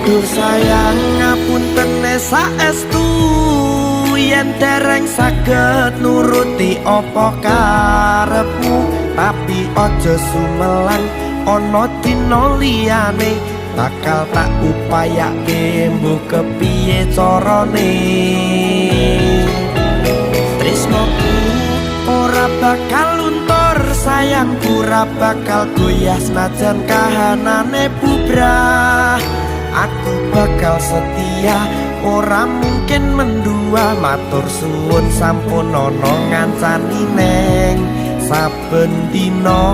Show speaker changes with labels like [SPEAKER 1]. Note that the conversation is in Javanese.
[SPEAKER 1] Duh sayang, ngapuntene saestu yen dereng saged nuruti apa karepmu, tapi aja sumelang, ana dina liyane bakal tak upayake, mbuh kepiye carane. Tresnoku ora bakal luntur, sayangku ora bakal goyah, senajan kahanane bubrah. Aku bakal setia, ora mungkin mendua. Matur suwun sampun ana ngancani neng saben dina.